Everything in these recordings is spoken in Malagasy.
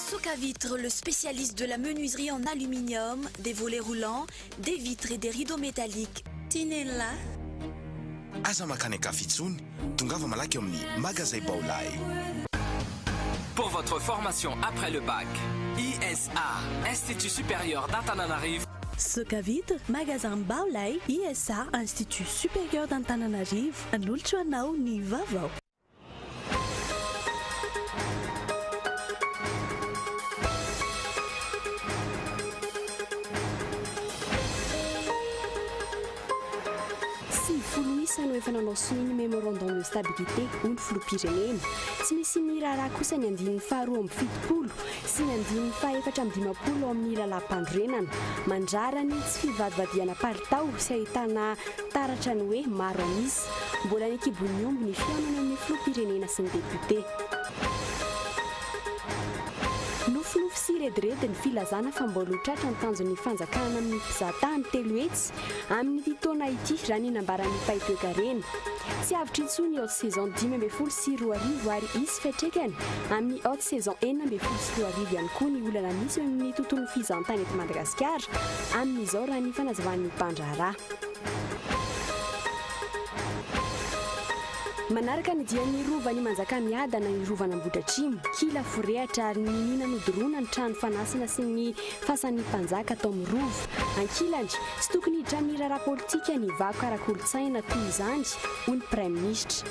Socavitre, le spécialiste de la menuiserie en aluminium, des volets roulants, des vitres et des rideaux métalliques. Tinella. Aza mankany an-kafa intsony, tongava malaky eo amin'ny Magazay Baolai. Pour votre formation après le bac, ISA, Institut Supérieur d'Antananarivo. Socavitre, Magasin Baolai, ISA, Institut Supérieur d'Antananarivo, hanolotra ho anao ny vaovao. 90 isa no efa nanao sonia ny Mémorandum de stabilité, hoy ny filoham-pirenena. Tsy misy miraharaha kosa ny andininy faharoa amby fitopolo sy ny andininy faha-54 ao amin'ny lalàmpanorenana. Mandrara ny tsy fivadibadihana palitao sy ahitana taratra ny hoe maro an'isa. Mbola any an-kibon'ny omby ny fihaonana amin'ny filoham-pirenena sy ny depiote. Nofinofy sy rediredy ny filazana fa mbola ho tratra ny tanjon'ny fanjakana amin'ny mpizahatany 300 amin'ity taona ity raha ny nambaran'ny mpahay toekarena. Tsy avotra intsony ny haute saison 2015 ary hisy fiantraikany amin'ny haute saison 2016 ihany koa ny olana misy eo amin'ny tontolon'ny fizahantany eto Madagasikara amin'izao raha ny fanazavan'ny mpandraharaha. Manaraka ny dian'ny Rovan'i Manjakamiadana ny Rovan'Ambohidratrimo, kila forehitra ary niniana nodoroana ny trano fanasana sy ny fasan'ny mpanjaka tao amin'ny Rova. Ankilany, tsy tokony hiditra amin'ny raharaha politika ny vakoka ara-kolontsaina toy izany, hoy ny Praiminisitra.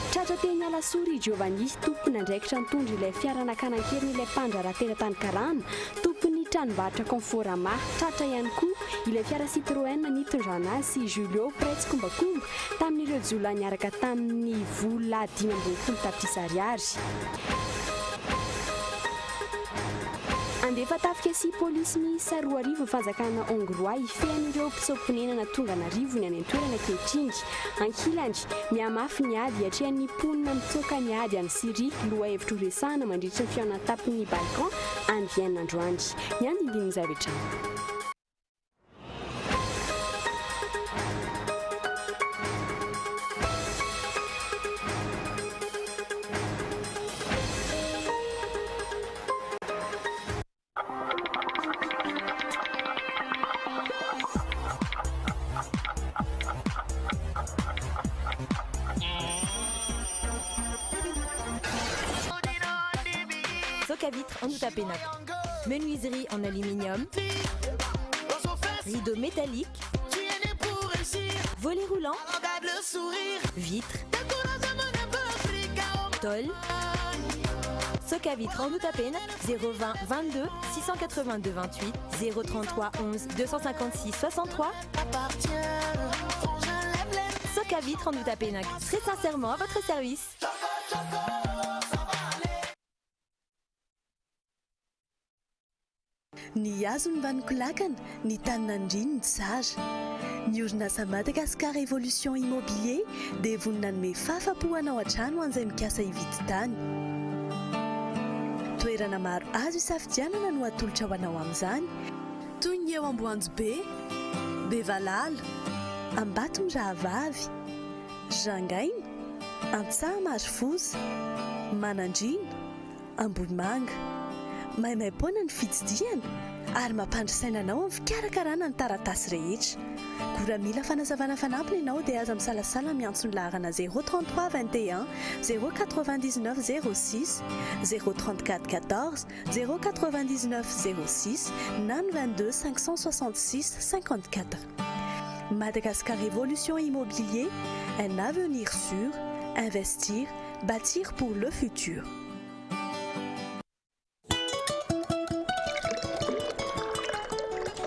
Tratra teny Alasora i Giovanni, tompon'andraikitra nitondra ilay fiara nakana an-keriny ilay mpandraharaha teratany karana, tompon'ny tranombarotra Conforama. Tratra ihany koa ilay fiara Citroën nitondrana azy sy i Julio, mpiray tsikombakomba tamin'ireo jiolahy niaraka tamin'ny vola 25 tapitrisa ariary. Handefa tafika sy polisy miisa 2000 ny fanjakana Hongroà hifehy an'ireo mpitsoa-ponenana tonga an'arivony any an-toerana ankehitriny. Ankilany, mihamafy ny ady iatrehan'ny mponina mitsoaka ny ady any Syria, lohahevitra horesahana mandritry ny fihaonan-tampon'ny Balkans any Vienne androany. Ny andindinin'izay avy hatrany. Socavitre Andotapenaka. Menuiserie en aluminium, rideau métallique, volet roulant, vitre, tôle. Socavitre Andotapenaka 020 22 682 28 033 11 256 63. Socavitre Andotapenaka, très sincèrement à votre service. Ny hazo no mbanon-kolakana, ny tany nandriny ny tsara. Ny orinasa Madagascar Evolution Immobilier dia vonona hanome fahafapo anao hatrany ho an'izay mikasa hividy tany. Toerana maro azo isafidianana no atolotra ho anao amin'izany, toy ny eo Amboanjobe, Bevalala, Ambatomirahavavy, Rangaina, Antsaha-Marofoza, Manandriana, Ambohimanga. Maimaimpoana ny fitsidihana ary mampandry saina anao amin'ny fikarakarana ny taratasy rehetra. Koa raha mila fanazavana fanampiny ianao dia aza misalasala miantso ny laharana zéro 33 21 zéro 99 06, zéro 34 14 zéro 99 06 na ny 22 566 54. Madagascar Evolution Immobilier, un avenir sûr, investir, bâtir pour le futur.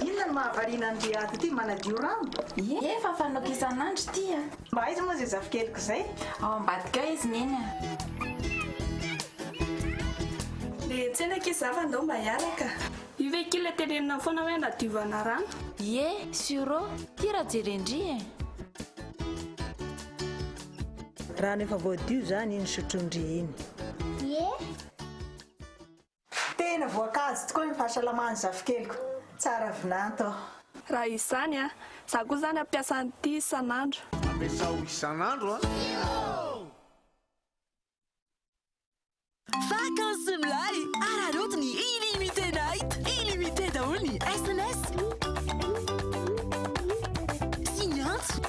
Inona no mahavariana an'ity ato ity manadio rano? Ie, efa fanaoko isan'andro ity a. Mba aiza moa izay zafikeliko izay? Ao ambadika ao izy neny a. Le tsena akia za fa ndao mba hiaraka. Io ve akia le tenenina foana hoe anadiovana rano? Ie, sur Ty raha jeren-dry e. Rano efa voadio izany iny sotroin-dry iny. Ie. Tena voakajy tokoa ny fahasalaman'ny zafikeliko. Tsara vinanto aho. Raha izany a! Za koa zany hampiasa an'ity isan'andro. Ampiasao isan'andro an! Vacances milay! Araraoty ny illimité night! Illimité daholo ny sms sy ny antso.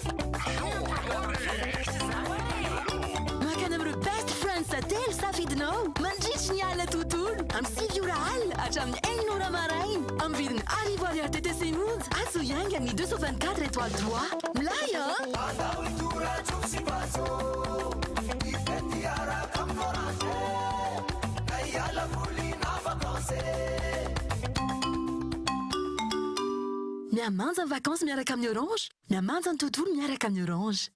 Mankany amin'ireo best friends telo safidinao mandritry ny alina tontolo amin'ny 9 ora alina hatramin'ny 6 ora maraina amin'ny vidiny arivo ariary TTC monja. Antsoy haingana ny 224 étoile 3. Milay an! Mihamanja ny vacances miaraka amin'ny Orange, mihamanja ny tontolo miaraka amin'ny Orange.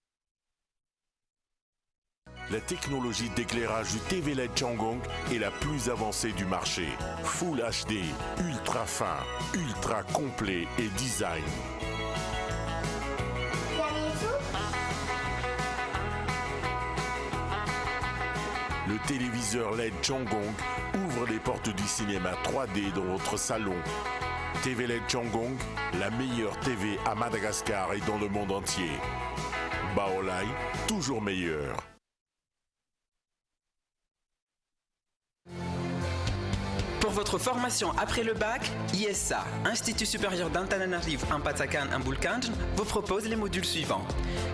La technologie d'éclairage du TV LED Changhong est la plus avancée du marché. Full HD, ultra fin, ultra complet et design. Le téléviseur LED Changhong ouvre les portes du cinéma 3D dans votre salon. TV LED Changhong, la meilleure TV à Madagascar et dans le monde entier. Baolai, toujours meilleur. Pour votre formation après le bac, ISA, Institut supérieur d'Antananarivo Ampatsakan Ambolokandrina, vous propose les modules suivants.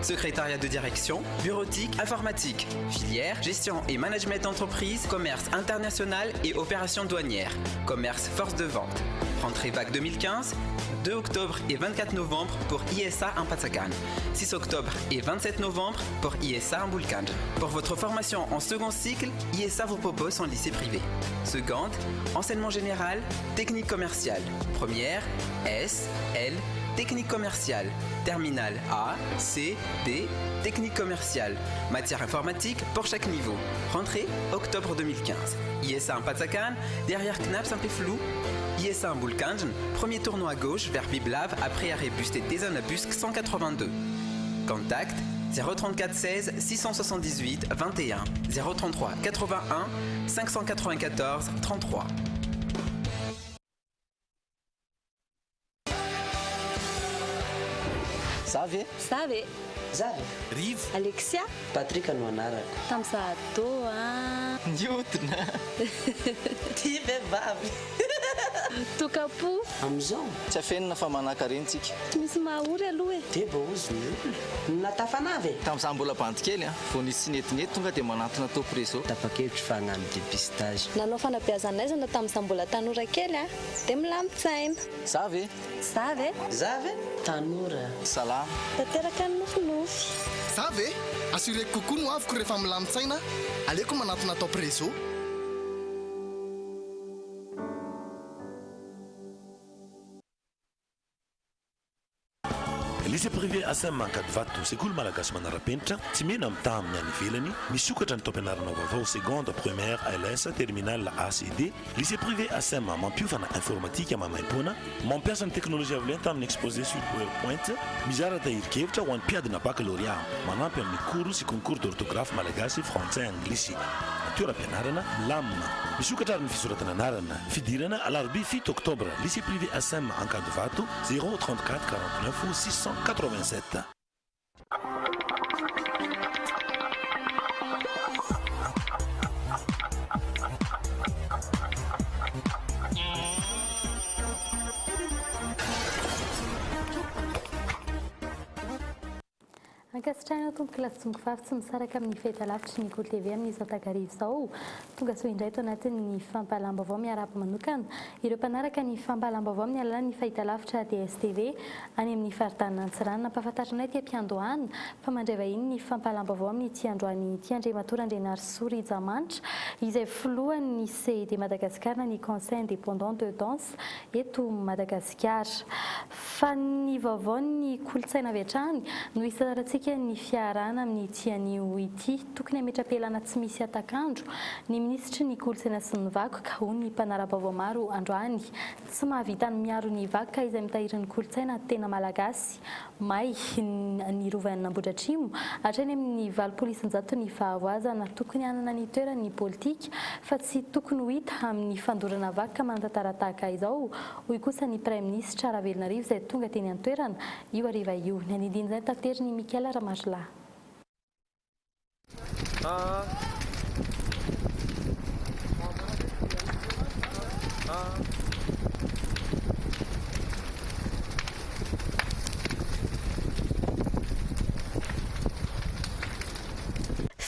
Secrétariat de direction, bureautique, informatique, filière, gestion et management d'entreprise, commerce international et opérations douanières, commerce force de vente. Rentrée bac 2015, 2 octobre et 24 novembre pour ISA Ampatsakan, 6 octobre et 27 novembre pour ISA Ambolokandrina. Pour votre formation en second cycle, ISA vous propose son lycée privé. Seconde, enseignement général, technique commerciale. Première, S, L, technique commerciale. Terminale A, C, D, technique commerciale. Matière informatique pour chaque niveau. Rentrée octobre 2015. ISA Ampatsakan, derrière CNAPS Ampefiloha. ISA Ambolokandrina, premier tournant à gauche vers Biblave après arrêt bus Tetezana bus 182. Contact 034 16 678 21 033 81 594 33. Za ve? Za ve? Za ve? Rivo. Alexia. Patrick no anarako. Tamin'ny ado a. Niodina. Ty vehivavy. Tokapo. Amin'izao. Tsy afenina fa manankarena tsika. Tsy misy mahaory aloha e. Deba ozy ny olona. Natafana ve? Tamin'izaho mbola bandy kely a, vao nisy tsy netinety tonga dia manantona top réseau. Tapa-kevitra fa hagnano dépistage. Nanao fanabeazana aizana tamin'izaho mbola tanora kely a, dia milamin-tsaina. Za ve? Za ve? Za ve? Tanora. Salama. Tanteraka ny nofinofy. Za ve? Assureko kokoa no aviko rehefa milamin-tsaina, aleoko manantona top réseau. Lycée privé ASM Ankadivato, sekoly malagasy manara-penitra, tsy mena mitaha amin'ny any ivelany, misokatra ny taom-pianarana vaovao seconde, première, LS, terminale A C D. Lycée privé ASM mampiofana informatika maimaimpoana, mampiasa ny teknolojia avo lenta amin'ny exposé sur powerpoint, mizara tahirin-kevitra ho an'ny mpiadina baccalauréat, manampy amin'ny cours sy concours d'orthographe malagasy, frantsay, anglisy. Toeram-pianarana milamina. Misokatra ary ny fisoratana anarana. Fidirana alarobia 7 oktobra, Lycée privé ASM Ankadivato, 0 34 49 687. Ankasitrahina tompoko lahy sy tompoko vavy tsy misaraka amin'ny fahitalavitry ny Kolo TV amin'izao takariva izao. Tonga soa indray eto anatin'ny fampahalam-baovao miarahaba manokana ireo mpanaraka ny fampahalam-baovao amin'ny alalan'ny fahitalavitra DSTV any amin'ny faritanin'Antsiranana. Nampahafantarinay aty am-piandohana fa mandray vahiny ny fampahalam-baovao amin'ity androany ity Andriamatoa Randrianarisoa Rijamanitra izay filohan'ny CID Madagascar na ny Conseil Indépendant de Danse eto Madagasikara. Fa ny vaovaon'ny kolontsaina avy hatrany no hisalarantsika ny fiarahana amin'ity anio ity. Tokony hametra-pialana tsy misy hatak'andro ny minisitry ny kolontsaina sy ny vakoka, hoy ny mpanara-baovao maro androany. Tsy mahavita ny miaro ny vakoka izay mitahiry ny kolontsaina tena malagasy. May ny rovan'Ambohidratrimo, hatrany amin'ny 80% ny fahavoazana. Tokony hanana ny toerany ny politika fa tsy tokony ho hita amin'ny fandorana vakoka manan-tantara tahaka izao, hoy kosa ny Praiminisitra Ravelonarivo izay tonga teny an-toerana io hariva io. Ny andinindin'izay taterin'i Michael Ramarolahy.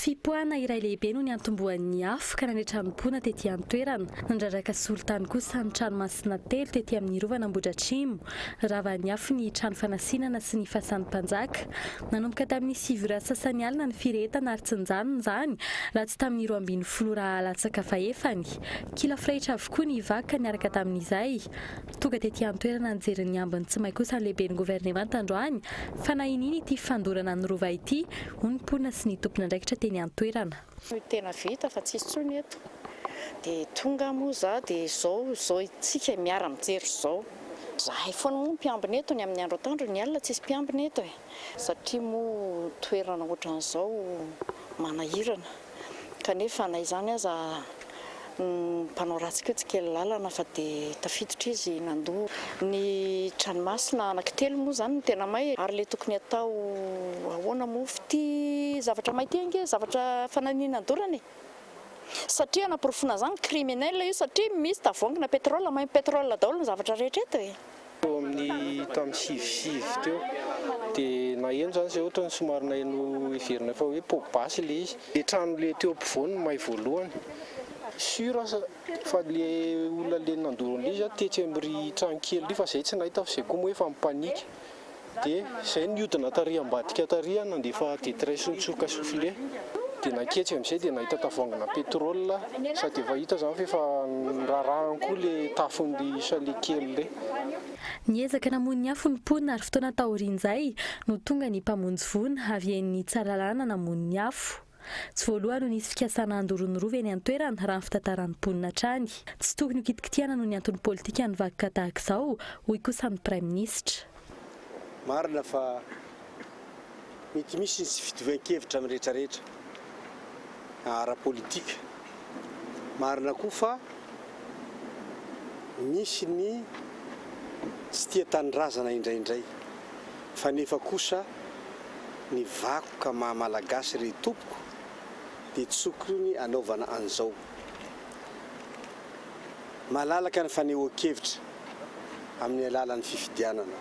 Fipoahana iray lehibe no niantombohan'ny afo ka nanaitra ny mponina tety an-toerana. Nandraraka solitany kosa ny trano masina telo tety amin'ny Rovan'Ambohidratrimo. Ravan'ny afo ny trano fanasinana sy ny fasan'ny mpanjaka. Nanomboka tamin'ny sivy ora sasany alina ny firehetana ary tsy nijanona izany raha tsy tamin'ny 12 ora latsaka fahefany. Kila forehitra avokoa ny vakoka niaraka tamin'izay. Tonga tety an-toerana nijery ny ambiny tsy may kosa ny lehiben'ny governemanta androany fa nahiniana ity fandorana ny Rova ity, hoy ny mponina sy ny tompon'andraikitra teny an-toerana. No tena vita fa tsisy tsony eto de tonga moa za de zao zao tsika miara mijery zao. Zahay foana moa mpiambina eto ny amin'ny andro atoandro ny alina tsisy mpiambina eto e. Satria moa toerana ohatran'izao manahirana kanefa na izany aza ny mpanao ratsy koa tsy kely lalana fa dia tafiditra izy nandoa. Ny tranomasina anankitelo moa izany no tena may ary ilay tokony atao ahoana moa f'ity zavatra may ity ange zavatra fananina dorana e! Satria anaporofoana izany criminel io satria misy tavoangina pétrole may pétrole daholo ny zavatra rehetra eto e! Teo amin'ny tamin'ny sivy sivy teo dia naheno izany izay ohatran'ny somary naheno heverina fa hoe poa-basy ilay izy. Ilay trano ilay teo ampovoany no may voalohany. Sûr aho fa ilay olona ilay nandoro an'ilay izy tetsy amin'ry trano kely ry fa izay tsy nahita fa izay koa moa efa mi-panique. Dia izay nihodina tary ambadika tary aho nandefa détresse nitsoka soufflet. Dia nanketsy amin'izay dia nahita tavoahangina pétrole sady efa hita izany fa efa nirarahany koa ilay tafon'ilay chalet kely ilay. Niezaka namono ny afo ny mponina ary fotoana taorian'izay no tonga ny mpamonjy voina avy eny Tsaralalàna namono ny afo. Tsy voalohany no nisy fikasana handoro ny rova eny an-toerana, raha ny fitantaran'ny mponina hatrany. Tsy tokony ho kitikitihana noho ny antony politika ny vakoka tahaka izao, hoy kosa ny Praiminisitra. Marina fa mety misy ny tsy fitovian-kevitra amin'ny rehetrarehetra ara-politika. Marina koa fa misy ny tsy tia tanindrazana indraindray. Fa nefa kosa ny vakoka maha malagasy ry tompoko dia tsokony anaovana an'izao. Malalaka ny fanehoan-kevitra amin'ny alalan'ny fifidianana.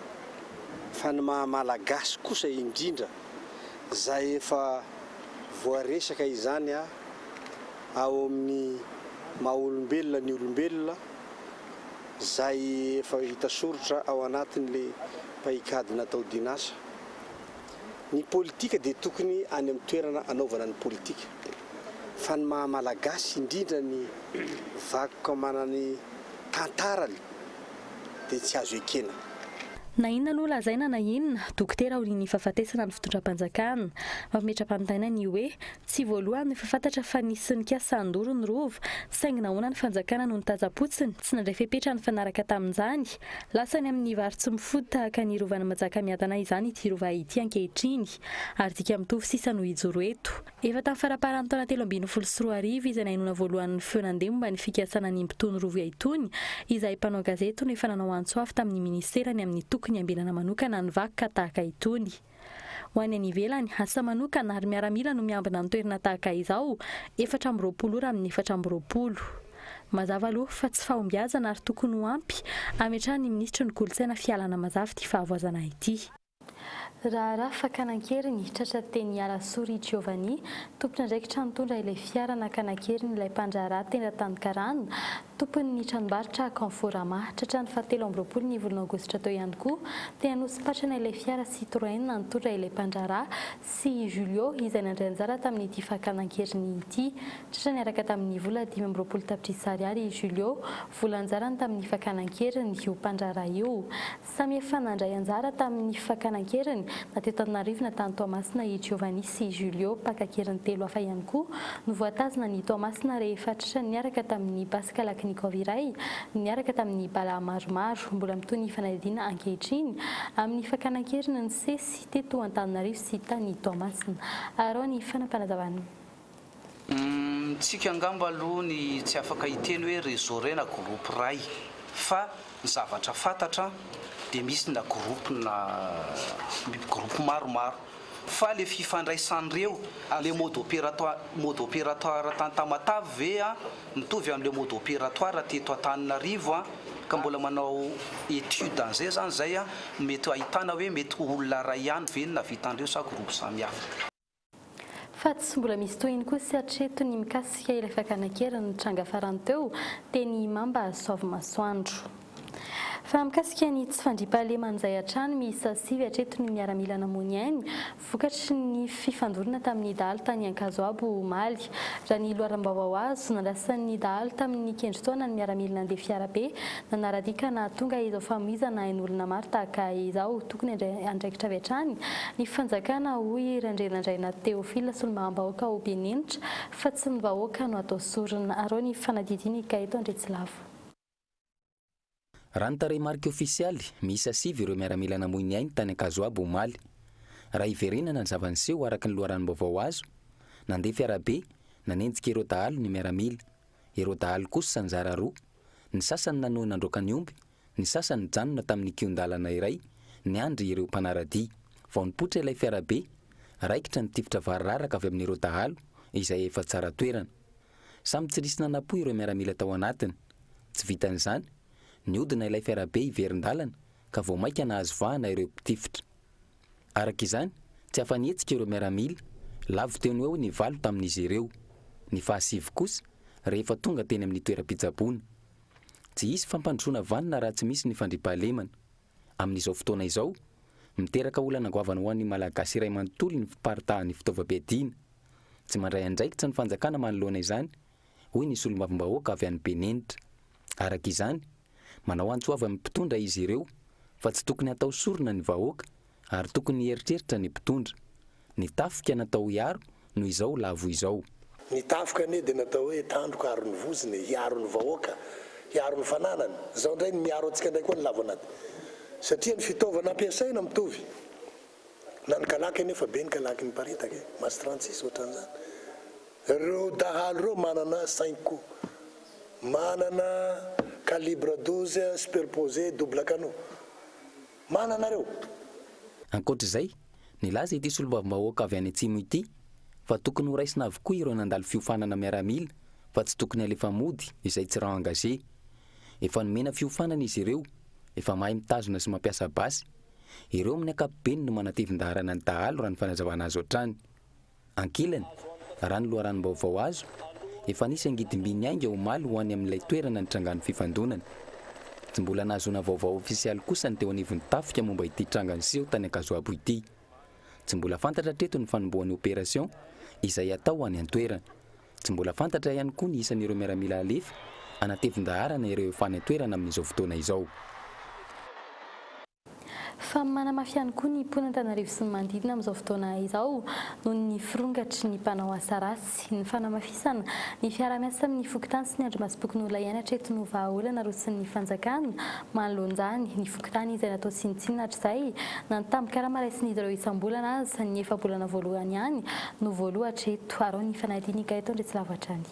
Fa ny maha malagasy kosa indrindra zay efa voaresaka izany ao amin'ny maha olombelona ny olombelona, Zay efa hita soritra ao anatin'le paikady natao dinasa. Ny politika dia tokony any amin'ny toerana anaovana ny politika. Fa ny maha malagasy indrindra ny vakoka manany tantarany dia tsy azo ekena. Na inona aloha lazaina na inona, dokotera aorian'ny fahafatesana ny fitondram-panjakana. Mampametra-panontaniana ny hoe, Tsy voalohany no efa fantatra fa nisy nikasa handoro ny Rova, saingy nahoana ny fanjakana no nitaza-potsiny, tsy nandray fepetra nifanaraka tamin'izany? Lasa any amin'ny vary tsy mifody tahaka ny Rovan'i Manjakamiadana izany ity Rova ity ankehitriny, ary dika mitovy sisa no hijoro eto. Efa tamin'ny faramparan'ny taona 2013 izay nahenoana voalohany ny feo nandeha momba ny fikasana ny hampitony Rova itony, izahay mpanao gazety no efa nanao antso avo tamin'ny minisitera ny amin'ny tokony hiambenana manokana ny vakoka tahaka itony. Ho any any ivelany, asa manokana ary miaramila no miambina ny toerana tahaka izao, 24 ora amin'ny 24. Mazava aloha fa tsy fahombiazana ary tokony ho ampy hametrahan'ny minisitry ny kolontsaina fialana mazava ity fahavoazana ity. Raharaha fakana an-keriny, tratra teny Alasora i Giovanni, tompon'andraikitra nitondra ilay fiara nakana an-keriny ilay mpandraharaha teratany karana, Tompon'ny tranombarotra Conforama. Tratra ny fahatelo amby 20 ny volana aogositra teo ihany koa, teny Anosipatrana ilay fiara Citroën nitondra ilay mpandraharaha sy i Julio izay nandray anjara tamin'ity fakana an-keriny ity. Tratra niaraka tamin'ny vola 25 tapitrisa ariary i Julio, vola anjarany tamin'ny fakana an-keriny io mpandraharaha io. Samy efa nandray anjara tamin'ny fakana an-keriny na teto Antananarivo na tany Toamasina i Giovanni sy i Julio. Mpaka an-keriny telo hafa ihany koa no voatazona ny Toamasina rehefa tratra niaraka tamin'ny basy kalachnikov iray niaraka tamin'ny bala maromaro. Mbola mitohy ny fanadihadiana ankehitriny amin'ny fakana an-keriny nisesy teto Antananarivo sy tany Toamasina. Araho ny fanapanazavana. Tsika angamba aloha ny tsy afaka hiteny hoe réseau ray na groupe ray fa ny zavatra fantatra dia misy na groupe na groupe maromaro. Fa le fifandraisan'ireo, le mode opératoire mode opératoire tany Tamatave ve an, mitovy amin'le mode opératoire teto Antananarivo an, ka mbola manao étude an'izay zany zay an, mety ahitana hoe mety ho olona iray ihany ve no nahavita an'ireo sa groupe samihafa. Fa tsy mbola misy tohiny kosa hatreto ny mikasika ilay fakana an-keriny nitranga farany teo teny Imamba Soavimasoandro. Fa mikasika ny tsy fandriampahalemana izay hatrany, miisa sivy hatreto ny miaramila namoy ny ainy vokatry ny fifandonana tamin'ny dahalo tany Ankazoabo omaly. Raha ny loharam-baovao azo, nandrasan'ny dahalo tamin'ny kendrin-taona ny miaramila nandeha fiarabe nanara-dia ka nahatonga izao famoizana ain'olona maro tahaka izao. Tokony handray andraikitra avy hatrany ny fanjakana hoy Randrianandraina Théophile solombavambahoaka ao Benenitra fa tsy ny vahoaka no atao sorona. Arao ny fanadihadiana i Gaëtan Andriatsilavo. Raha ny tarehimarika ofisialy, miisa sivy ireo miaramila namoy ny ainy tany Ankazoabo omaly. Raha hiverenana ny zava-niseho araka ny loharanom-baovao azo, nandeha fiarabe, nanenjika ireo dahalo ny miaramila. Ireo dahalo kosa nizara roa, ny sasany nanohy nandroaka ny omby, ny sasany nijanona tamin'ny kihon-dalana iray niandry ireo mpanara-dia. Vao nipoitra ilay fiarabe, raikitra ny tifitra variraraka avy amin'ireo dahalo izay efa tsara toerana. Samy tsy nisy nanapo ireo miaramila tao anatiny. Tsy vitan'izany, nihodina ilay fiarabe hiverin-dalana ka vao mainka nahazo vahana ireo mpitifitra. Araka izany, tsy afa-nihetsika ireo miaramila, lavo teo no eo ny valo tamin'izy ireo. Ny fahasivy kosa, rehefa tonga teny amin'ny toeram-pitsaboana. Tsy hisy fampandrosoana vanona raha tsy misy ny fandriampahalemana. Amin'izao fotoana izao, miteraka olana goavana ho an'ny Malagasy iray manontolo ny fiparitahan'ny fitaovam-piadiana. Tsy mandray andraikitra ny fanjakana manoloana izany, hoy ny solombavambahoaka avy any Benenitra. Araka izany, manao antso avo amin'ny mpitondra izy ireo fa tsy tokony hatao sorona ny vahoaka ary tokony hieritreritra ny mpitondra. Ny tafika natao hiaro no izao lavo izao. Ny tafika anie dia natao hoe tandroka aro ny vozony e, hiaro ny vahoaka, hiaro ny fananany. Izao indray ny miaro antsika indray koa ny lavo anaty. Satria ny fitaovana ampiasaina mitovy. Na ny kalaky anie efa be ny kalaky niparitaka e, masse 36 ohatran'izany. Ireo dahalo ireo manana cinq coups, manana calibre 12 superposé double canot. Manana ireo. Ankoatra izay, nilaza ity solombavambahoaka avy any Atsimo ity fa tokony horaisina avokoa ireo nandalo fiofanana miaramila fa tsy tokony alefa mody izay tsy rang engagé. Efa nomena fiofanana izy ireo, efa mahay mitazona sy mampiasa basy. Ireo amin'ny ankapobeny no manatevin-daharana ny dahalo raha ny fanazavana azo hatrany. Ankilany, raha ny loharanom-baovao azo, efa nisy angidim-by niainga omaly ho any amin'ilay toerana nitrangan'ny fifandonana. Tsy mbola nahazoana vaovao ofisialy kosa ny teo anivon'ny tafika momba ity tranga niseho tany Ankazoabo ity. Tsy mbola fantatra hatreto ny fanombohan'ny opération izay hatao any an-toerana. Tsy mbola fantatra ihany koa ny isan'ireo miaramila alefa hanatevin-daharana ireo efa any an-toerana amin'izao fotoana izao. Fa manamafy ihany koa ny mponin'Antananarivo sy ny manodidina amin'izao fotoana izao noho ny firongatry ny mpanao asa ratsy. Ny fanamafisana ny fiaraha-miasa amin'ny fokontany sy ny andrimasom-pokonolona ihany hatreto no vahaolana arosin'ny fanjakana manoloana izany. Ny fokontany izay natao tsinontsinona hatrizay na ny tambin-karama raisin'izy ireo isam-bolana aza ny efa-bolana voalohany ihany no voaloa hatreto. Araho ny fanadihadiana Gaëtan Andriatsilavo hatrany.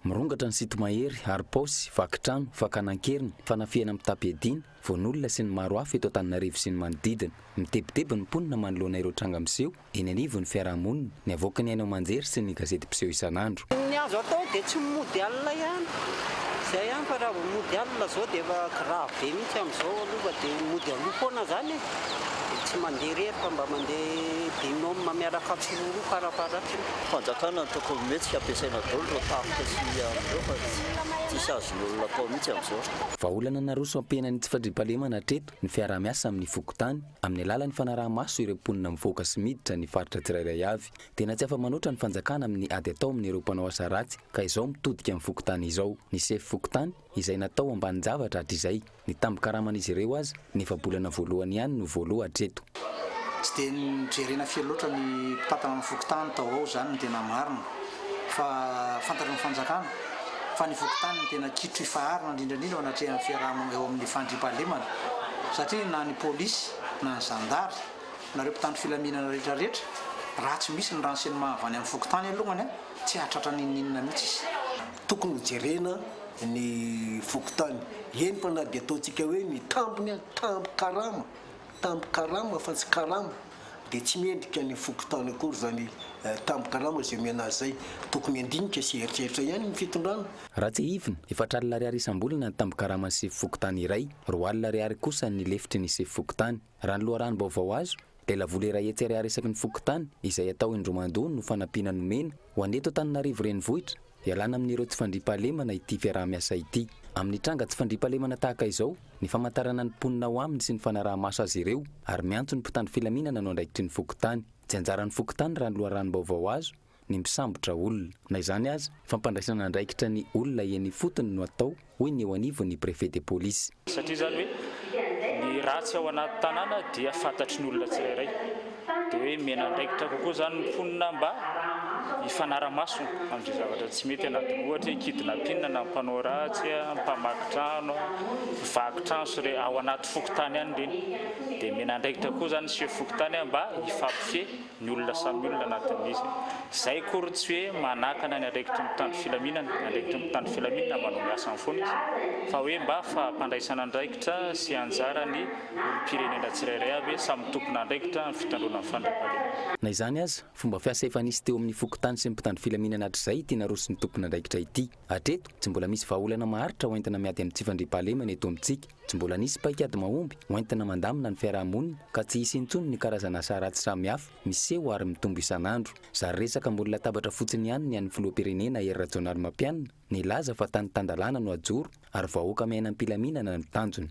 Mirongatra ny sinto-mahery, harom-paosy, vaky trano, fakana an-keriny, fanafihana mitam-piadiana, voan'olona sy ny maro hafa eto Antananarivo sy ny manodidina. Mitebiteby ny mponina manoloana ireo tranga miseho eny anivon'ny fiarahamonina, ny avoakan'ny haino aman-jery sy ny gazety mpiseho isan'andro. Ny azo atao dia tsy mody alina ihany, izay ihany fa raha vao mody alina izao dia efa grave be mihitsy amin'izao aloha fa dia mody aloha foana izany e, dia tsy mandeha irery fa mba mandeha binôme miaraka tsiroaroa farafaharatiny. Fanjakana no tokony mihetsika ampiasaina daholo ireo tafika sy amin'ireo fa tsisy azon'ny olona atao mihitsy amin'izao. Vahaolana naroso hampihena ny tsy fandriampahalemana hatreto ny fiaraha-miasa amin'ny fokontany amin'ny alalan'ny fanaraha-maso ireo mponina mivoaka sy miditra ny faritra tsirairay avy. Tena tsy afa-manoatra ny fanjakana amin'ny ady atao amin'ireo mpanao asa ratsy ka izao mitodika amin'ny fokontany izao. Ny sefo fokontany izay natao ambanin-javatra hatrizay. Ny tambin-karaman'izy ireo aza, ny efa-bolana voalohany ihany no voaloa hatreto. Tsy dia nojerena firy loatra ny mpitantana ny fokontany tao ao izany no tena marina fa fantatry ny fanjakana fa ny fokontany no tena kitro ifaharana indrindra indrindra eo anatrehan'ny fiaraha-monina eo amin'ny fandriampahalemana satria na ny polisy na ny zandary na ireo mpitandro filaminana rehetra rehetra raha tsy misy ny renseignement avy any amin'ny fokontany alohany tsy hahatratra n'inon'inona mihitsy izy. Tokony ho jerena ny fokontany, eny fa na dia ataontsika hoe ny tambiny aza, tambin-karama, tambin-karama fa tsy karama. Dia tsy mendrika ny fokontany akory izany tambin-karama izay omena azy izay. Tokony handinika sy hieritreritra ihany ny fitondrana. Raha tsiahivina, 40 ariary isam-bolana ny tambin-karaman'ny sefo fokontany iray, 20 ariary kosa ny lefitry ny sefo fokontany. Raha ny loharanom-baovao azo, lelavola 100 ariary isaky ny fokontany, izay atao indroa mandoa no fanampiana nomena ho an'ny eto Antananarivo Renivohitra, hialana amin'ireo tsy fandriampahalemana ity fiaraha-miasa ity. Amin'ny tranga tsy fandriampahalemana tahaka izao, ny famantarana ny mponina ao aminy sy ny fanaraha-maso azy ireo ary miantso ny mpitandro filaminana no andraikitry ny fokontany. Tsy anjaran'ny fokontany raha ny loharanom-baovao azo, ny misambotra olona. Na izany aza, fampandraisana andraikitra ny olona eny ifotony no atao, hoy ny eo anivon'ny Préfet de police. Satria izany hoe ny ratsy ao anaty tanàna dia fantatry ny olona tsirairay. Dia hoe omena andraikitra kokoa izany ny mponina mba hifanara-maso amin'izay zavatra tsy mety anatiny. Ohatra hoe kidnapping na mpanao ratsy, mpamaky trano, mpivaky trano sy ireny ao anaty fokontany any ireny. Dia omena andraikitra koa izany ny chef fokontany mba hifampifehy ny olona samy olona anatin'izy. Izay akory tsy hoe manakana ny andraikitry ny mpitandro filaminana, ny andraikitry ny mpitandro filaminana manao ny asany foana izy, fa hoe mba fampandraisana andraikitra sy anjara ny olom-pirenena tsirairay avy hoe samy tompon'andraikitra amin'ny fitandroana ny fandriampahalemana. Na izany aza, fomba fiasa efa nisy teo amin'ny fokontany sy ny mpitandro filaminana hatrizay ity naroson'ny tompon'andraikitra ity. Hatreto, tsy mbola misy vahaolana maharitra hoentina miady amin'ny tsy fandriampahalemana eto amintsika. Tsy mbola nisy paikady mahomby hoentina mandamina ny fiaraha-monina ka tsy hisy intsony ny karazana asa ratsy samihafa miseho ary mitombo isan'andro. Zary resaka ambony latabatra fotsiny ihany ny an'ny filoham-pirenena Hery Rajaonarimampianina nilaza fa tany tan-dalàna no hajoro ary vahoaka miaina am-pilaminana no tanjony.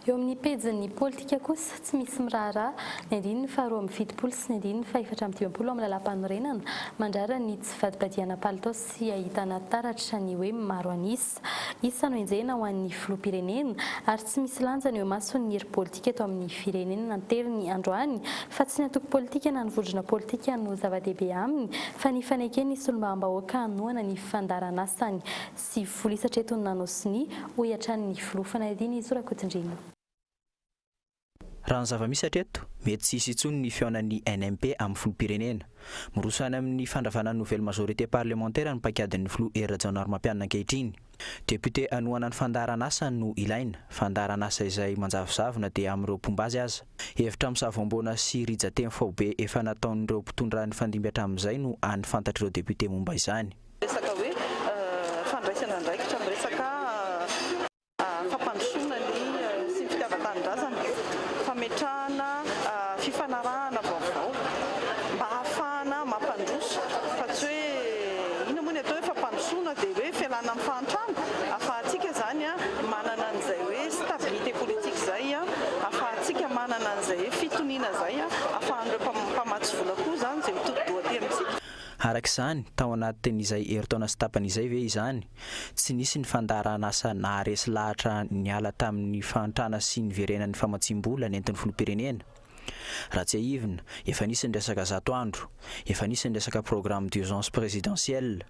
Eo amin'ny pejin'ny politika kosa, tsy misy miraharaha ny andininy faha-72 sy ny andininy faha-54 amin'ny lalàmpanorenana mandrara ny tsy fivadibadihana palitao sy ahitana taratra ny hoe maro an'isa. Isa no enjehina ho an'ny filoham-pirenena ary tsy misy lanjany eo imason'ny hery politika eto amin'ny firenena nanteriny androany fa tsy ny antoko politika na ny vondrona politika no zava-dehibe aminy fa ny faneken'ny solombavambahoaka hanohana ny fandaharanasany 90 isa hatreto no nanao sonia, hoy hatrany ny filoha fanadihadiana Izo Rakotondriana. Raha ny zava-misy hatreto, mety tsy hisy intsony ny fihaonan'ny NMP amin'ny filoham-pirenena. Miroso any amin'ny fandravana ny nouvelle majorité parlementaire ny paikadin'ny filoha Hery Rajaonarimampianina ankehitriny. Député hanohana ny fandaharan'asany no ilaina, fandaharan'asa izay manjavozavo na dia amin'ireo mpomba azy aza. Hevitra misavoamboana sy rijan-teny faobe efa nataon'ireo mpitondra nifandimby hatramin'izay no hany fantatr'ireo député momba izany. Resaka hoe fandraisana andraikitra amin'ny resaka fampandrosoana ny sy ny fitiavan-tanindrazana, fametrahana fifanarahana vaovao mba hahafahana mampandroso fa tsy hoe inona moa ny atao hoe fampandrosoana dia hoe fialana amin'ny fahantrana, ahafahantsika izany manana an'izay hoe stabilité politique izay, ahafahantsika manana an'izay hoe fitoniana izay, ahafahan'ireo mpamatsy vola koa izany izay mitodi-doha aty amintsika. Araka izany, tao anatin'izay herintaona sy tapany izay ve izany, tsy nisy ny fandaharanasa naharesy lahatra niala tamin'ny fahantrana sy niverenan'ny famatsiam-bola nentin'ny filoham-pirenena? Raha tsiahivina, efa nisy ny resaka zato andro, efa nisy ny resaka programme d'urgence présidentielle,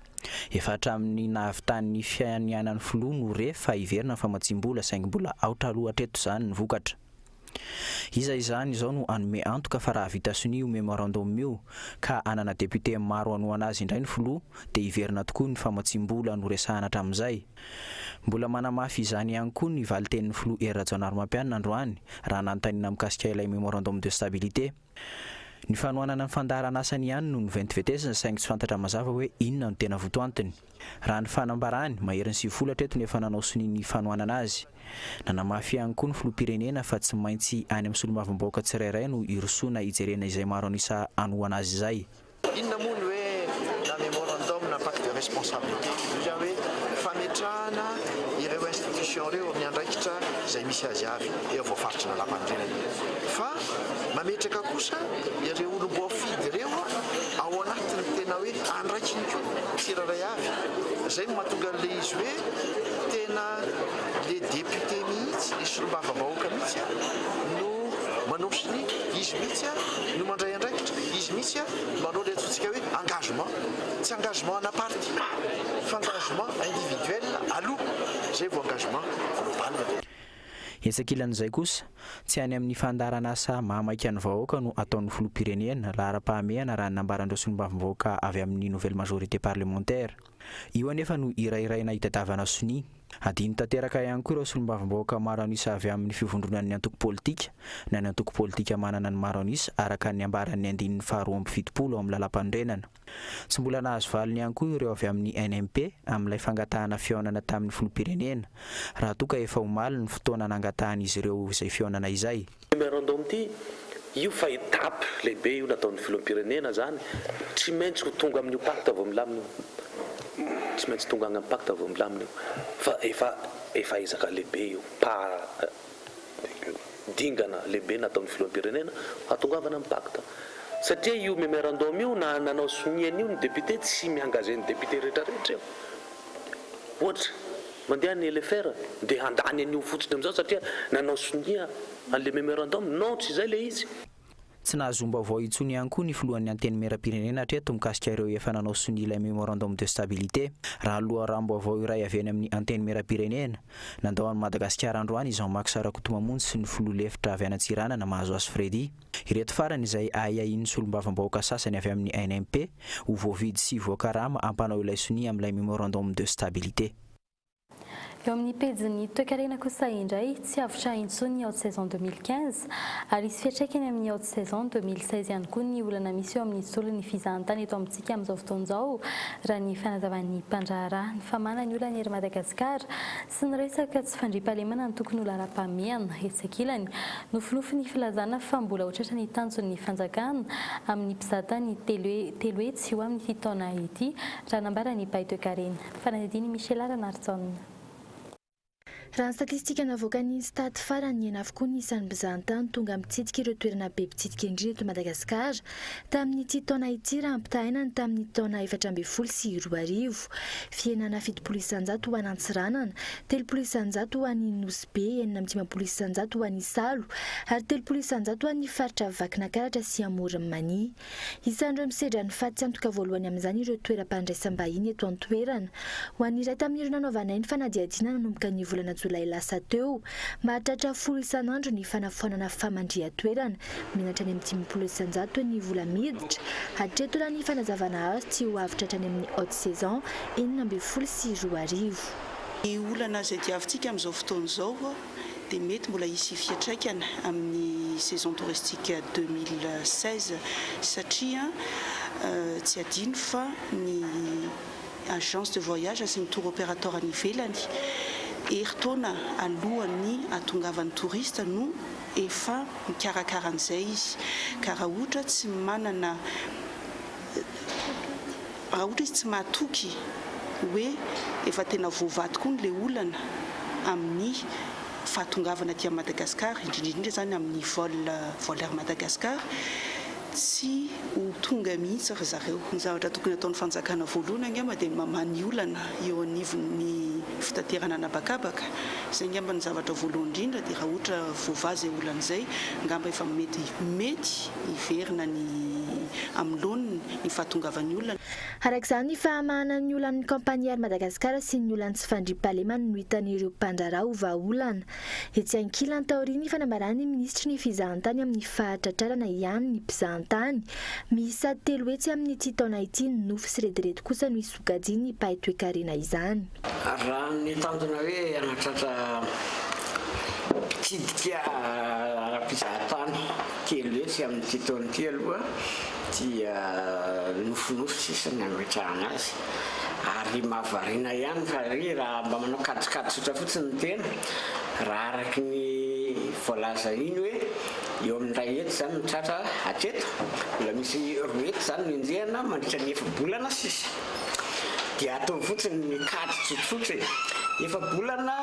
efa hatramin'ny nahavitan'ny fianianan'ny filoha no re fa hiverina ny famatsiam-bola saingy mbola aotra aloha hatreto izany ny vokatra. Iza izany izao no hanome antoka fa raha vita sonia io memorandum io ka hanana député maro hanohana azy indray ny filoha dia hiverina tokoa ny famatsiam-bola noresahana hatramin'izay? Mbola manamafy izany ihany koa ny valin-tenin'ny filoha Hery Rajaonarimampianina androany raha nanontaniana mikasika ilay memorandum de stabilité. Ny fanohanana ny fandaharan'asany ihany no noventivetesina saingy tsy fantatra mazava hoe inona no tena votoantiny. Raha ny fanambarany, maherin'ny 90 hatreto no efa nanao sonia ny fanohanana azy. Nanamafy ihany koa ny filoham-pirenena fa tsy maintsy any amin'ny solombavambahoaka tsirairay no hirosoana hijerena izay maro an'isa hanohana azy izay. Inona moa ny hoe na memorandum na pacte de responsabilité? Io izany hoe fametrahana ireo institutions ireo amin'ny andraikitra izay misy azy avy eo voafaritry ny lalàmpanorenana. Fa mametraka kosa ireo olom-boafidy ireo ao anatin'ny tena hoe andraikiny koa tsirairay avy. Izay no mahatonga an'ilay izy hoe tena le député mihitsy, le solombavambahoaka mihitsy no manao sonia, izy mihitsy no mandray andraikitra, izy mihitsy manao ilay antsointsika hoe engagement, tsy engagement ana parti fa engagement individuel aloha izay vao engagement global. Etsy ankilan'izay kosa, tsy any amin'ny fandaharan'asa mahamaika ny vahoaka no ataon'ny filoham-pirenena laharam-pahamehana raha ny nambaran'ireo solombavambahoaka avy amin'ny nouvelle majorité parlementaire. Io anefa no hirahiraina hitadiavana sonia. Hadino tanteraka ihany koa ireo solombavambahoaka maro an'isa avy amin'ny fivondronan'ny antoko politika na ny antoko politika manana ny maro an'isa araka ny ambaran'ny andininy faha 72 ao amin'ny lalàmpanorenana. Tsy mbola nahazo valiny ihany koa ireo avy amin'ny NMP amin'ilay fangatahana fihaonana tamin'ny filoham-pirenena, raha toa ka efa omaly ny fotoana nangatahan'izy ireo izay fihaonana izay. Memorandum ity, io fa étape lehibe io nataon'ny filoham-pirenena zany, tsy maintsy ho tonga amin'io pacte vao milamina io, tsy maintsy tonga agny amin'ny pacte vao milamina io, fa efa efa ezaka lehibe io, pas dingana lehibe nataon'ny filoham-pirenena hahatongavana amin'ny pacte, satria io memorandum io na nanao sonia an'io ny député tsy mi-engager ny député rehetrarehetra io, ohatra. Mandeha ny LFR dia handany an'io fotsiny amin'izao satria nanao sonia an'ilay memorandum? Non, tsy izay ilay izy. Tsy nahazoam-baovao intsony ihany koa ny filohan'ny Antenimierampirenena hatreto mikasika ireo efa nanao sonia ilay memorandum de stabilité. Raha loharanom-baovao iray avy any amin'ny Antenimierampirenena, nandao an'i Madagasikara androany i Jean Max Rakotomamonjy sy ny filoha lefitra avy any Antsiranana Mahazoasy Freddy. Ireto farany izay ahiahian'ny solombavambahoaka sasany avy amin'ny NMP ho voavidy sy voakarama hampanao ilay sonia amin'ilay memorandum de stabilité. Eo amin'ny pejin'ny toekarena kosa indray, tsy avotra intsony ny haute saison 2015 ary hisy fiantraikany amin'ny haute saison 2016 ihany koa ny olana misy eo amin'ny tontolon'ny fizahantany eto amintsika amin'izao fotoana izao, raha ny fanazavan'ny mpandraharaha. Ny famahana ny olan'ny Air Madagascar sy ny resaka tsy fandriampahalemana no tokony ho laharam-pahamehana. Etsy ankilany, nofinofy ny filazana fa mbola ho tratra ny tanjon'ny fanjakana amin'ny mpizahatany 300 ho amin'ity taona ity, raha nambaran'ny mpahay toekarena. Fanadihadian'i Michela Ranarijaona. Raha ny statistika navoakan'ny Instat farany, nihena avokoa ny isan'ny mpizahantany tonga mitsidika ireo toerana be mpitsidika indrindra eto Madagasikara tamin'ity taona ity raha ampitahaina ny tamin'ny taona 2014. Fihenana 70% ho an'Antsiranana, 30% ho an'i Nosy Be, 56% ho an'Isalo ary 30% ho an'ny faritra Vakinakaratra sy Amoron'i Mania. Isan'ireo misedra ny fatiantoka voalohany amin'izany ireo toeram-pandraisam-bahiny eto an-toerana. Ho an'ny iray tamin'ireo nanaovanay ny fanadihadiana nanomboka ny volana jolay lasa teo, mahatratra folo isan'andro ny fanafoanana famandrihan-toerana, mihena hatrany amin'ny 50% ny vola miditra. Hatreto raha ny fanazavana azo tsy ho avotra hatrany amin'ny haute saison 2016. Ny olana izay diavintsika amin'izao fotoana izao dia mety mbola hisy fiantraikany amin'ny saison touristique 2016 satria tsy adino fa ny agence de voyage sy ny tour opérateur any ivelany herintaona alohan'ny hahatongavan'ny touriste no efa mikarakara an'izay izy ka raha ohatra tsy manana Raha ohatra izy tsy mahatoky hoe efa tena voavaha tokoa ilay olana amin'ny fahatongavana aty Madagascar, indrindra indrindra izany amin'ny vol vol Air Madagascar, tsy ho tonga mihitsy ry zareo. Ny zavatra tokony hataon'ny fanjakana voalohany angamba dia ny mamaha ny olana eo anivon'ny fitaterana an'habakabaka. Izay angamba no zavatra voalohany indrindra dia raha ohatra voavaha izay olana izay angamba efa mety mety hiverina ny amin'ny laoniny ny fahatongavan'ny olona. Araka izany, ny fahamahana ny olan'ny kaompania Air Madagascar sy ny olan'ny tsy fandriampahalemana no hitan'ireo mpandraharaha ho vahaolana. Etsy ankilany, taorian'ny fanambaran'ny minisitry ny fizahantany amin'ny fahatratrarana ihany ny mpizahantany miisa 300 amin'ity taona ity, ny nofy sy rediredy kosa no hisokajian'ny mpahay toekarena izany. Raha ny tanjona hoe hanatratra mpitsidika ara-pizahatany 300 amin'ity taona ity aloha dia nofinofy sisa ny hametrahana azy. Ary mahavariana ihany fa ry raha mba manao kajikajy tsotra fotsiny ny tena, raha araka ny voalaza iny hoe eo amin'ny 100 izany no tratra hatreto, mbola misy 200 izany no enjehina mandritra ny efa-bolana sisa. Dia ataovy fotsiny ny kajy tsotsotra e! Efa-bolana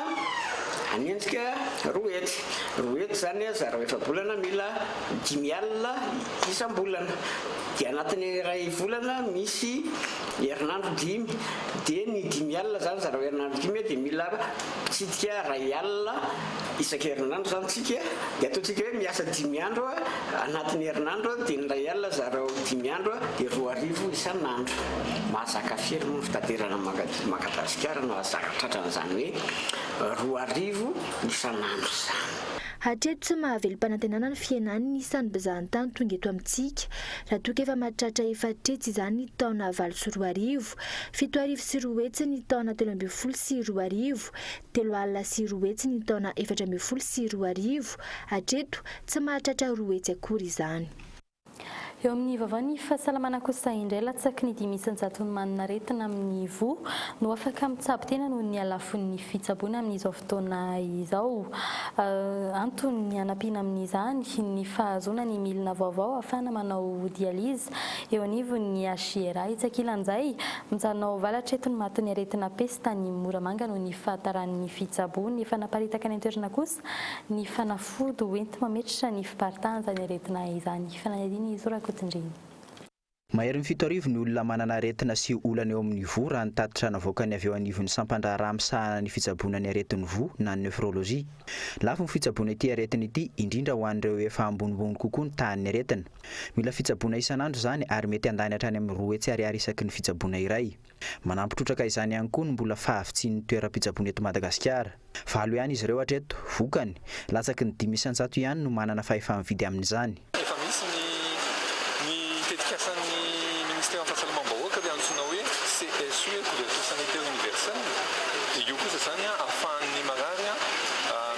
hanenjika 200. 200 izany zarao efa-bolana mila 50 isam-bolana. Dia anatin'ny iray volana misy herinandro dimy. Dia ny 50 izany zarao herinandro dimy dia mila mpitsidika 1000 isan-kerinandro izany tsika. Dia ataontsika hoe miasa dimy andro anatin'ny herinandro dia ny 1000 zarao dimy andro dia 2000 isan'andro. Mahazaka firy moa ny fitaterana Madagasikara no ahazaka tratran'izany hoe 2000 isan'andro izany. Hatreto tsy mahavelom-panantenana ny fihenan'ny isan'ny mpizahantany tonga eto amintsika, raha toa ka efa mahatratra efatretsy izany ny taona 2008, 2200 ny taona 2013, 240 ny taona 2014, hatreto tsy mahatratra 200 akory izany. Eo amin'ny vaovaon'ny fahasalamana kosa indray, latsaky ny 5% ny manana aretina amin'ny voa no afaka mitsabo tena noho ny halafon'ny fitsaboana amin'izao fotoana izao. Antony hanampiana amin'izany ny fahazoana ny milina vaovao ahafahana manao dialyse eo anivon'ny HJRA. Etsy ankilan'izay, mijanona ho valo hatreto ny matin'ny aretina pesta any Moramanga noho ny fahataran'ny fitsaboana. Efa naparitaka any an-toerana kosa ny fanafody ho enti-mametritra ny fiparitahan'izany aretina izany. Fanadihadiana i Zo Rakotondreny. Maherin'ny 7000 ny olona manana aretina sy olana eo amin'ny voa raha ny tatitra navoakan'ny avy eo anivon'ny sampan-draharaha misahana ny fitsaboana ny aretin'ny voa na ny nephrologie. Lafo ny fitsaboana ity aretina ity, indrindra ho an'ireo efa ambonimbony kokoa ny tahan'ny aretina. Mila fitsaboana isan'andro izany ary mety handany hatrany amin'ny 200 ariary isaky ny fitsaboana iray. Manampy trotraka izany ihany koa ny mbola fahavitsian'ny toeram-pitsaboana eto Madagasikara. Valo ihany izy ireo hatreto. Vokany, latsaky ny 5% ihany no manana fahefa-mividy amin'izany. Efa misy ny ny tetikasan'ny ministeran'ny fahasalamam-bahoaka ilay antsoina hoe CSU, couverture sanitaire universelle, dia io kosa izany ahafahan'ny marary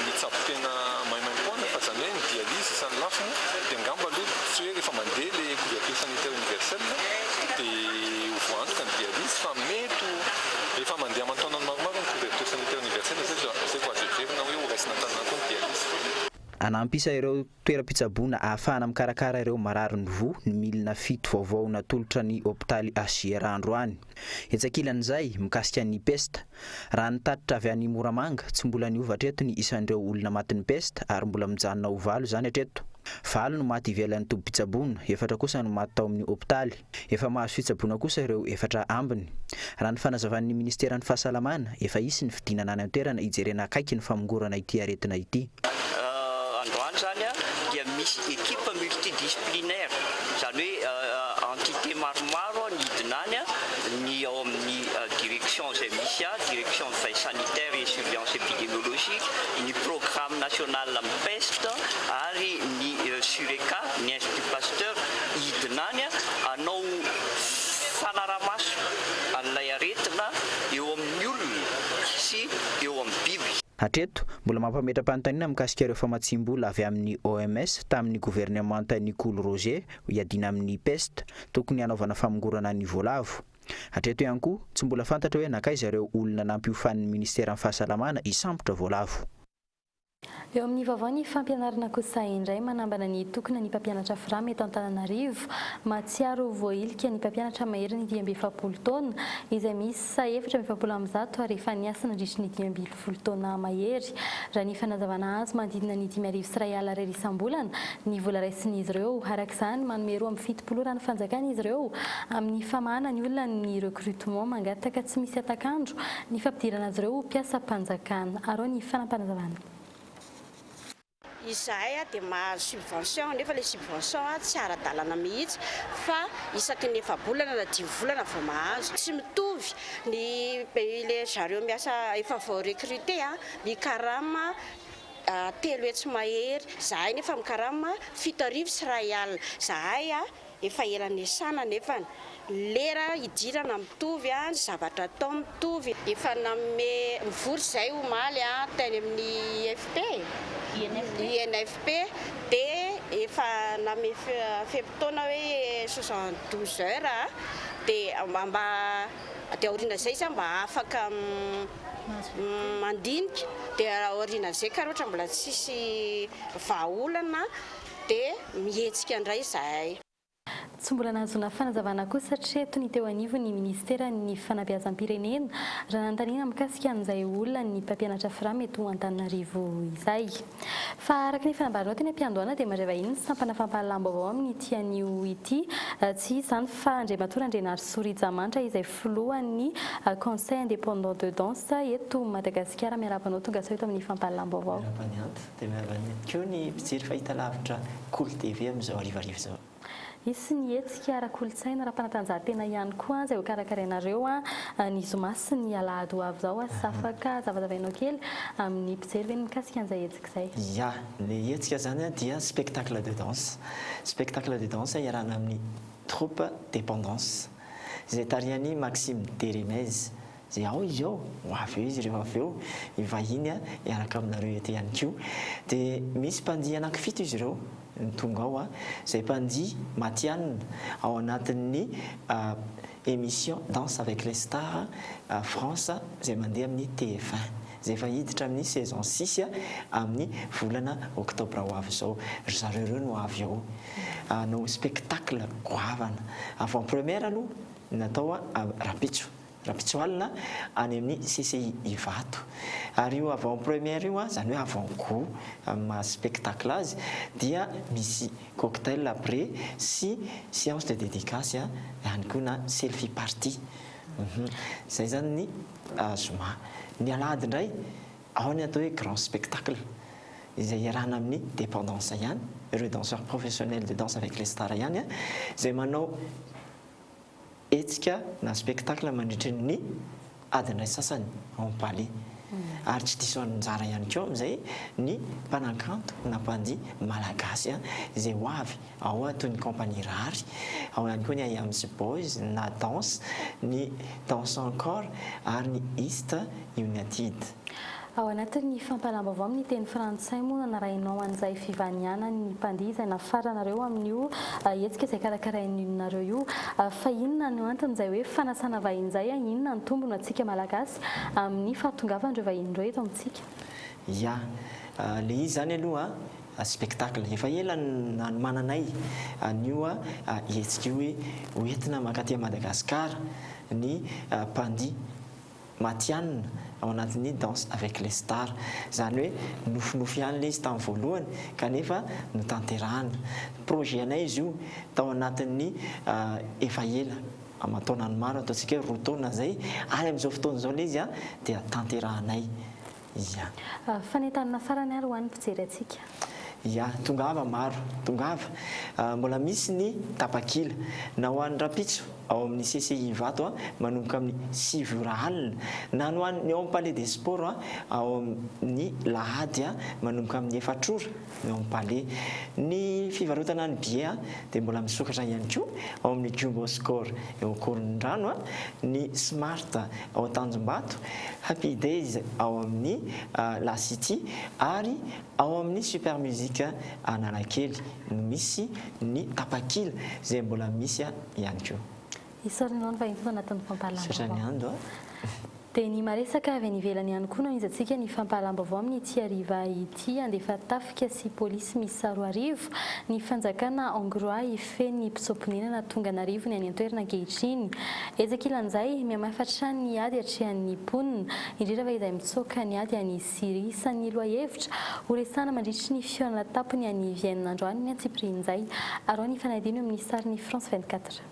mitsabo tena maimaimpoana fa izany hoe ny dialyse isan'ny lafiny dia angamba aloha tsy hoe rehefa mandeha ilay couverture sanitaire universelle dia ho voaantoka ny dialyse fa mety ho efa mandeha aman-taonany maromaro ny couverture sanitaire universelle izay izay vao azo heverina hoe ho raisina an-tanana koa ny dialyse. Hanampy isa ireo toeram-pitsaboana ahafahana mikarakara ireo mararin'ny voa ny milina fito vaovao natolotra ny hopitaly HJRA androany. Etsy ankilan'izay, mikasika ny pesta, raha ny tatitra avy any Moramanga, tsy mbola niova hatreto ny isan'ireo olona matin'ny pesta ary mbola mijanona ho valo izany hatreto. Valo no maty ivelan'ny tobim-pitsaboana, efatra kosa no maty tao amin'ny hopitaly. Efa mahazo fitsaboana kosa ireo efatra ambiny. Raha ny fanazavan'ny minisiteran'ny Fahasalamana, efa hisy ny fidinana any an-toerana hijerena akaiky ny famongorana ity aretina ity. Androany izany dia misy equipe multidisciplinaire, izany hoe entité maromaro ny hidina any, ny ao amin'ny direction izay misy ahy, direction de veille sanitaire et surveillance épidémiologique, ny programme national amin'ny peste ary ny Sureka, ny Institut Pasteur, hidina any hanao fanarahamaso an'ilay aretina eo amin'ny olona sy eo amin'ny biby. Hatreto, mbola mampametra-panontaniana mikasika ireo famatsiam-bola avy amin'ny OMS tamin'ny governemanta Nikolo Roger hiadiana amin'ny pesta, tokony hanaovana famongorana ny voalavo. Hatreto ihany koa, tsy mbola fantatra hoe nankaiza ireo olona nampiofanin'ny minisiteran'ny fahasalamana hisambotra voalavo. Eo amin'ny vaovao ny fampianarana kosa indray manambana ny hitokona ny mpampianatra Fram eto Antananarivo. Mahatsiaro ho voahilika ny mpampianatra maherin'ny 45 taona izay miisa 144 ary efa niasa nandritry ny 15 taona mahery. Raha ny fanazavana azo, manodidina ny 1051 ariary isam-bolana ny vola raisin'izy ireo. Araka izany, manome 72 ora ny fanjakana izy ireo amin'ny famahana ny olan'ny recrutement. Mangataka tsy misy hatak'andro ny fampidirana azy ireo ho mpiasam-panjakana. Arao ny fanampanazavana. Izahay dia mahazo subvention nefa ilay subvention tsy ara-dalana mihitsy fa isaky ny efa-bolana na dimy volana vao mahazo. Tsy mitovy ny ilay zareo miasa efa vao recruter mikarama 300 mahery, izahay nefa mikarama 2100. Izahay Efa ela niasana nefany. Lera idirana mitovy, ny zavatra atao mitovy. Efa nanome, nivory izay omaly tany amin'ny IFP, INFP, dia efa nanome fe-potoana hoe 72 heures dia mba dia aorian'izay izy mba afaka mandinika dia aorian'izay ka raha ohatra mbola tsisy vahaolana Dia mihetsika indray izahay. Tsy mbola nahazoana fanazavana kosa hatreto ny teo anivon'ny minisiteran'ny fanabeazam-pirenena raha nanontaniana mikasika an'izay olan'ny mpampianatra Fram eto Antananarivo izay. Fa araka ny fanambaranao teny am-piandohana dia mandray vahiny ny sampana fampahalalam-baovao amin'ity anio ity. Tsy iza izany fa Andriamatoa Randrianarisoa Rijamanitra izay filohan'ny Conseil Indépendant de Danse eto Madagasikara. Miarahaba anao tongasoa eto amin'ny fampahalalam-baovao. Miarahaba an'i Anta. Dia miarahaba ihany koa ny mpijery fahitalavitra Kolo TV amin'izao harivariva izao. Hisy ny hetsika ara-kolontsaina, ara-panatanjahantena ihany koa izay hokarakarainareo ny zoma sy ny alahady ho avy izao. Afaka hazavazavainao kely amin'ny mpijery ve ny mikasika an'izay hetsika izay? Ya, ilay hetsika izany dia spectacle de danse. Spectacle de danse iarahana amin'ny troupe Dépendance izay tarihan'i Maxime Derimez. Izay ao izy ao, ho avy eo izy rehefa avy eo, hivahiny hiaraka aminareo eto ihany koa. Dia misy mpandihy anankifito izy ireo no tonga ao, izay mpandihy matihanina ao anatin'ny émission Danse avec les stars France izay mandeha amin'ny TF1, izay efa hiditra amin'ny saison six amin'ny volana oktobra ho avy izao. Ry zareo ireo no avy ao hanao spectacle goavana. Avant première aloha natao rahampitso. Rahampitso alina any amin'ny CCI Ivato. Ary io avant première io, izany hoe avant gout amin'ny maha spectacle azy, dia misy cocktail après sy séance de dédicace ihany koa na selfie party. Izay izany ny zoma. Ny alahady indray, ao ny atao hoe grand spectacle izay iarahana amin'ny dépendance ihany, ireo danseurs professionnels de danse avec les stars ihany izay manao hetsika na spectacle mandritry ny adiny iray sasany ao amin'ny palais. Ary tsy diso anjara ihany koa amin'izay ny mpanakanto na mpandihy malagasy izay ho avy ao toy ny compagnie Rary, ao ihany koa ny Ayams Boys na Danse, ny Danse Encore ary ny East United. Ao anatin'ny fampahalam-baovao amin'ny teny frantsay moa no narahinao an'izay fivanianan'ny mpandihy izay nafaranareo amin'io hetsika izay karakarain'inonareo io. Fa inona no anton'izay hoe fanasana vahiny izay? Inona ny tombony ho antsika Malagasy amin'ny fahatongavan'ireo vahiny ireo eto amintsika? Ya, ilay izy izany aloha spectacle. Efa ela no nanomananay an'io hetsika io hoe ho entina mankaty Madagasikara ny mpandihy. matihanina ao anatin'ny Danse avec les stars. Izany hoe nofinofy ihany ilay izy tamin'ny voalohany kanefa notanterahana. Projet anay izy io tao anatin'ny efa ela, aman-taonany maro, ataontsika hoe roa taona izay, ary amin'izao fotoana izao ilay izy dia tanterahanay. Ia. Fanentanana farany ary ho an'ny mpijery antsika. Ia, tongava maro, tongava. Mbola misy ny tapakila. Na ho an'ny rahampitso ao amin'ny CCI Ivato manomboka amin'ny 9 ora alina, na ny ho an'ny ao amin'ny Palais des Sports ao amin'ny lahady manomboka amin'ny efatra ora ny ao amin'ny Palais. Ny fivarotana ny billet dia mbola misokatra ihany koa ao amin'ny Jumbo Score eo Ankorondrano, ny Smart ao Tanjombato, Happy Days ao amin'ny La City ary ao amin'ny Super Music Analakely no misy ny tapakila izay mbola misy ihany koa. Isaorana anao ny vahiny tonga anatin'ny Misaotra fampahalam-baovao. an'i Ando a. Dia ny maresaka avy any ivelany ihany koa no ahaizantsika ny fampahalam-baovao amin'ity hariva ity. Handefa tafika sy polisy miisa 2000 ny fanjakana Hongroà hifehy ny mpitsoa-ponenana tonga an'arivony any an-toerana ankehitriny. Etsy ankilan'izay, mihamafy hatrany ny ady atrehan'ny mponina, indrindra fa izay mitsoaka ny ady any Syria. Isan'ny lohahevitra horesahana mandritry ny fihaonana tampony any Vienne androany ny antsipirian'izay. Araho ny fanadino amin'ny sarin'ny France 24.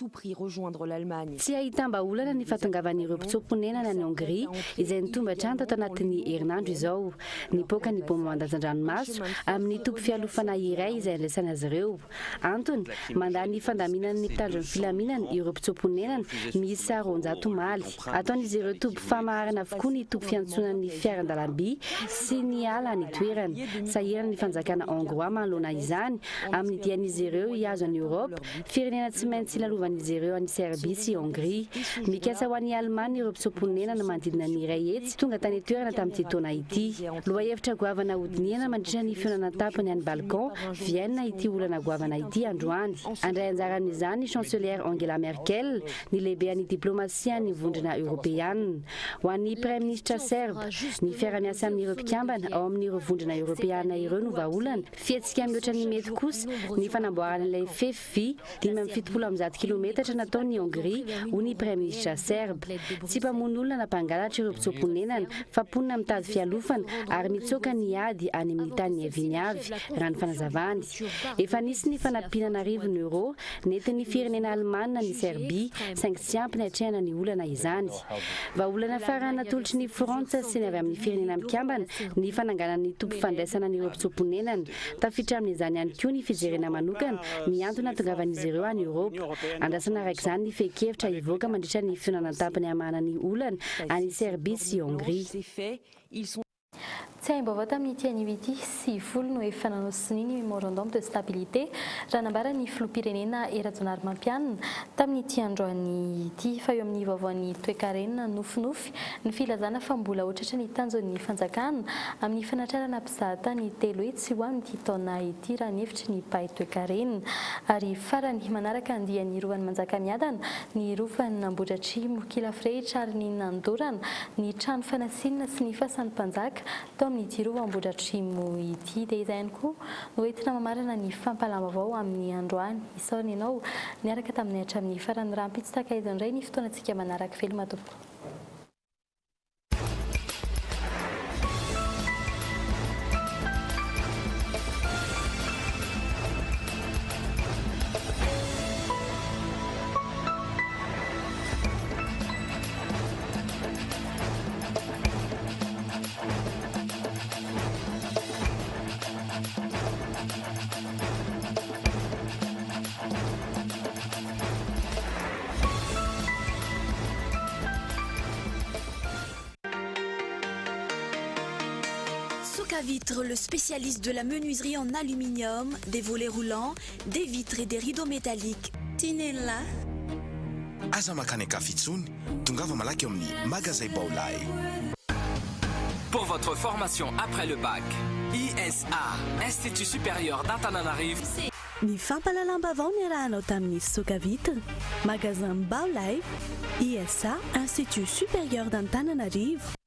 tout prix rejoindre l'Allemagne. Tsy ahitam-bahaolana ny fahatongavan'ireo mpitsoa-ponenana any Hongria, izay nitombo hatrany tato anatin'ny herinandro izao. Nipoaka ny baomba mandatsa-dranomaso amin'ny toby fialofana iray izay andraisana azy ireo. Antony, mandà ny fandaminan'ny mpitandro ny filaminana ireo mpitsoa-ponenana miisa 200 omaly. Ataon'izy ireo toby famaharana avokoa ny toby fiantsonan'ny fiaran-dalamby sy ny ala any toerana. Sahirana ny fanjakana Hongroà manoloana izany amin'ny dian'izy ireo hihazo an'i Eoropa Firenena tsy maintsy lalovan'izy ireo any Serbia sy Hongria. Mikasa ho any Alemana ireo mpitsoa-ponenana manodidina ny 100 tonga tany an-toerana tamin'ity taona ity. Lohahevitra goavana hodinihana mandritra ny fihaonana an-tampony any Balkan, Vienne ity olana goavana ity androany. Handray anjara amin'izany ny Chancelière Angela Merkel, ny lehibean'ny diplomasian'ny Vondrona Eoropeana. Ho an'ny Praiminisitra Serba, ny fiara-miasa amin'ireo mpikambana ao amin'ireo Vondrona Eoropeana ireo no vahaolana, Fihetsika mihoatra ny mety kosa ny fanamboarana ilay fefy vy 175 kilometatra. kilometatra nataon'i Hongria, hoy ny praiminisitra Serba. Tsy mpamono olona na mpangalatra ireo mpitsoa-ponenana fa mponina mitady fialofana ary mitsoaka ny ady any amin'ny tany niaviany avy, raha ny fanazavany. Efa nisy ny fanampiana an'arivony euros nentin'ny firenena alemana an'i Serbia, saingy tsy ampy niatrehana ny olana izany. Vahaolana farany natolotry ny Frantsa sy ny avy amin'ny Firenena Mikambana ny fananganana ny toby fandraisana an'ireo mpitsoa-ponenana. Tafiditra amin'izany ihany koa ny fijerena manokana ny antony hahatongavan'izy ireo any Eoropa. Andrasana araka izany ny fehin-kevitra hivoaka mandritra ny fihaonana an-tampony hamahana ny olana any Serbia sy Hongria. Tsiahim-baovao tamin'ity anio ity, 90 no efa nanao sonia ny Memorandum de stabilité, raha nambaran'ny filoham-pirenena Hery Rajaonarimampianina tamin'ity androany ity. Fa eo amin'ny vaovaon'ny toekarena, nofinofy ny filazana fa mbola ho tratra ny tanjon'ny fanjakana amin'ny fanatrarana mpizahatany 300 ho amin'ity taona ity, raha ny hevitry ny mpahay toekarena. Ary farany, manaraka andiany Rovan'i Manjakamiadana, ny Rovan'Ambohidratrimo, kila firehitra ary ny nandorana ny trano fanasinana sy ny fasan'ny mpanjaka tao amin'ity Rova Ambohidratrimo ity. Dia izay ihany koa no entina mamarana ny fampahalam-baovao amin'ny androany. Isaorana ianao niaraka taminay hatramin'ny farany. Rahampitso tahaka izao indray ny fotoanantsika manaraka. Veloma tompoko. Vitre, le spécialiste de la menuiserie en aluminium, des volets roulants, des vitres et des rideaux métalliques. Tinella. Aza mankany an-kafa intsony, tongava malaky eo amin'ny Magazay Baolai. Pour votre formation après le bac, ISA, Institut Supérieur d'Antananarivo. Ny fampahalalam-baovao niarahanao tamin'ny Soka Vitre, Magasin Baolai, ISA, Institut Supérieur d'Antananarivo.